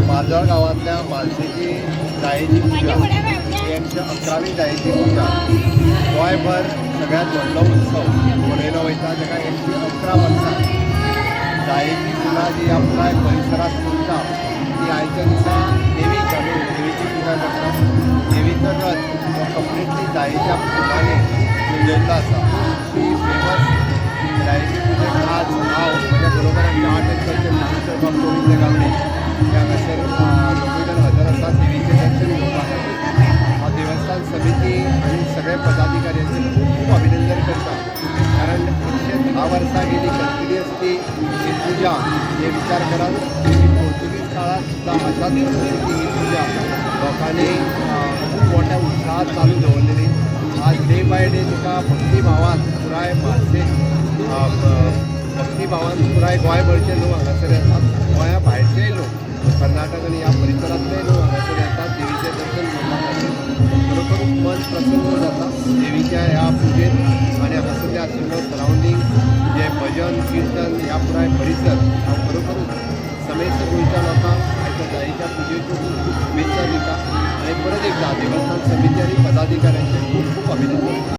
मारजोळ गांवांतल्या म्हालशेची जायेची पुजा ही आमच्या 11वी जायेची पुजा. गोंयभर सगळ्यांत व्हडलो उत्सव मनयलो वयता, ताका 111 वर्सां जायेची फुलां जी ह्या पुराय परिसरांत फुलता ती आयच्या दिसा देवीक घालून देवीची पुजा करता. देवीचो रथ हो कंप्लिटली जायेच्या फुलांनी सजयल्लो आसा. ती फेमस जायेची पुजेक आज हांव, म्हज्या बरोबर आमचे आर्ट अँड कल्चर मिनिस्टर बाब गोविंद गावडे हे हांगासर लोकूय जाण हजर आसात देवीचें दर्शन घेवपा खातीर. हांव देवस्थान समिती आनी सगळे पदाधिकाऱ्यांचे खूब खूब अभिनंदन करता, कारण 110 वर्सां गेली कंटिन्युअसली ही पुजा. हे विचार करात की पोर्तुगीज काळात सुद्दां अशाच पद्दतीची ही पुजा लोकांनी खूब मोठ्या उत्साहात चालू दवरलेली. आज डे बाय डे तिका भक्तिभावान पुराय म्हालशे, भक्तिभावान पुराय गोंयभरचे लोक हांगासर येतात. गोंया भायरचेय लोक, कर्नाटक आनी ह्या परिसरांतलेय लोक हांगासर येतात देवीचें दर्शन घेवपा खातीर. खरोखर मन प्रसन्न जाता देवीच्या ह्या पुजेत आनी हांगासरले आशिल्लो सरावंडींग जे भजन किर्तन ह्या पुराय परिसर. हांव खरोखरूच समेस्त गोंयच्या लोकांक आयच्या जायेच्या पुजेच्यो खूब खूब शुभेच्छा दिता आनी परत एकदा देवस्थान समिती आनी पदाधिकाऱ्यांचें खूब खूब अभिनंदन.